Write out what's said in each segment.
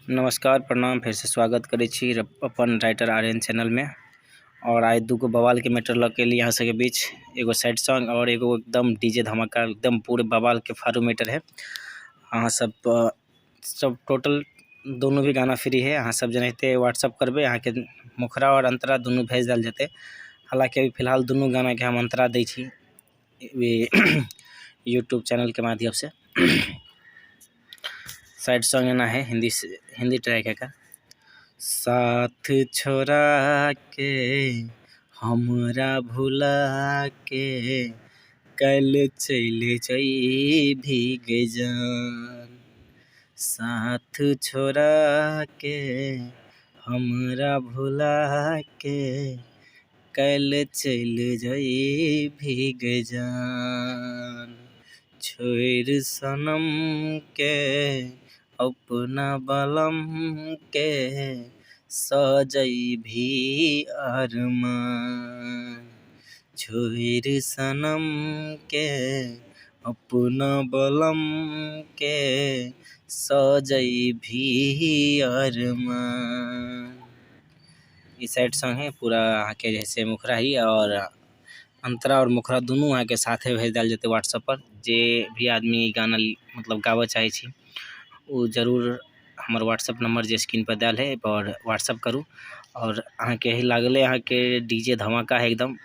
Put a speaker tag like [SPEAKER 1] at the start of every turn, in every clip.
[SPEAKER 1] नमस्कार, प्रणाम। फेरसँ स्वागत करै छी अपन राइटर आर्यन चैनलमे। आओर आइ दूगो बवालके मैटर लऽ के एली अहाँ सबके बीच, एगो सैड सॉन्ग आओर एगो एकदम डीजे धमाका, एकदम पूरे बवालके फारू मैटर है। अहाँ सब सब टोटल दोनों भी गाना फ्री है। अहाँ सब जेनाहिते व्हाट्सअप करबै, अहाँके मुखड़ा आओर अंतरा दुनू भेज देल जेतै। हालाँकि अभी फिलहाल दुनू गानाके हम अंतरा दै छी यूट्यूब चैनलके माध्यमसँ। सैड सॉन्ग एना है, हिंदी से, हिंदी ट्रैक है का। साथ छोड़ा के, हमरा भुला के, कल चलि जइबही गे जान। साथ छोड़ा के, हमरा भुला के, कल चलि जइबही गे जान। छोड़ि सनमके, अपना बलमके, सजैबही अरमान। छोड़ि सनमके, अपना बलमके, सजैबही अरमान। ई सैड सॉन्ग है पूरा। अहाँके जे से मुखड़ा ही आओर अंतरा आओर मुखड़ा दुनू अहाँके साथे भेज देल जेतै व्हाट्सअप पर। जे भी आदमी ई गाना मतलब गाबऽ चाहै छी, ओ जरूर हमर व्हाट्सअप नंबर जे स्क्रीन पर देल है पर व्हाट्सअप करू। आओर अहाँके एही लागलै, अहाँके डीजे धमाका है एकदम।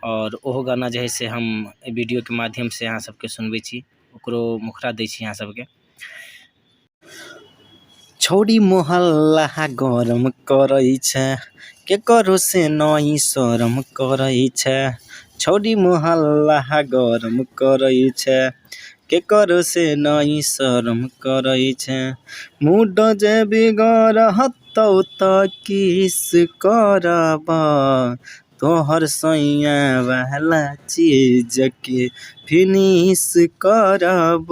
[SPEAKER 1] आओर ओहो गाना जे है से हम एहि वीडियोके माध्यमसँ अहाँ सबके सुनबै छी, ओकरो मुखड़ा दै छी अहाँ सबके। छौड़ी मोहल्ला गरम करै छै, केकरो से नई शरम करै छै। छौड़ी मोहल्ला गरम करै छै, केकरो से नई शरम करै छै। मूड जे बिगड़तौ तऽ किस करब, तोहर सैया वाला चीज के फिनिश करब।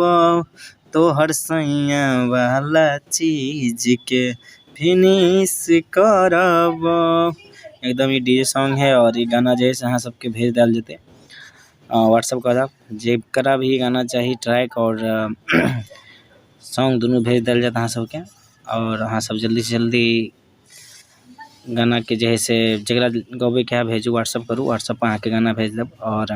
[SPEAKER 1] तोहर सैया वाला चीज के फिनिश करब। एकदम ई डीजे सॉन्ग है और ई गाना जे है से अहाँ सबके भेज देल जेतै व्हाट्सअप करब। जेकरा भी गाना चाही, ट्रैक आओर सॉन्ग दुनू भेज देल जायत अहाँ सबके। आओर अहाँ सब जल्दीसँ जल्दी गानाके जे है से जकरा गबैके है, भेजू, व्हाट्सअप करू। व्हाट्सअप पर अहाँके गाना भेज देब। आओर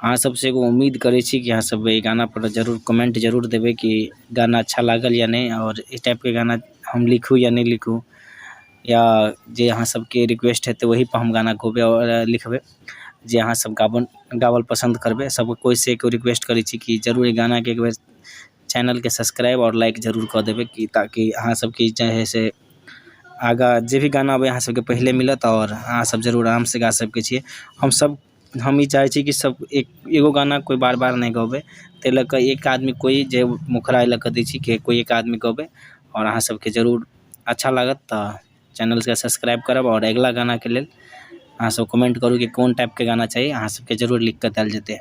[SPEAKER 1] अहाँ सबसँ एगो उम्मीद करै छी कि अहाँ सब एहि गाना पर जरूर कमेंट जरूर देबै कि गाना अच्छा लागल या नहि, आओर एहि टाइपके गाना हम लिखू या नहि लिखू, या जे अहाँ सबके रिक्वेस्ट हेतै ओही पर हम गाना गबै आओर लिखबै, जे अहाँ सब गाबन गावल पसन्द करबै। सब कोइसँ एगो रिक्वेस्ट करै छी कि जरूर ई गानाके एक बेर चैनलके सब्सक्राइब आओर लाइक जरूर कऽ देबै कि ताकि अहाँ सबके जे है से आगाँ जे भी गाना अबै, अहाँ सबके पहिले मिलत आओर अहाँ सब जरूर आरामसँ गा सकै छियै। हमसब हम ई चाहै छी कि सब एक एगो गाना कोइ बार बार नहि गबै। ताहि लऽ कऽ एक आदमी कोइ जे मुखड़ा एहि लऽ कऽ दै छी कि कोइ एक आदमी गबै। आओर अहाँ सबके जरूर अच्छा लागत तऽ चैनलके सब्सक्राइब करब। आओर अगिला गानाके लेल अहाँ सब कमेंट करू कि कोन टाइपके गाना चाही, अहाँ सबके जरूर लिख कऽ देल जेतै।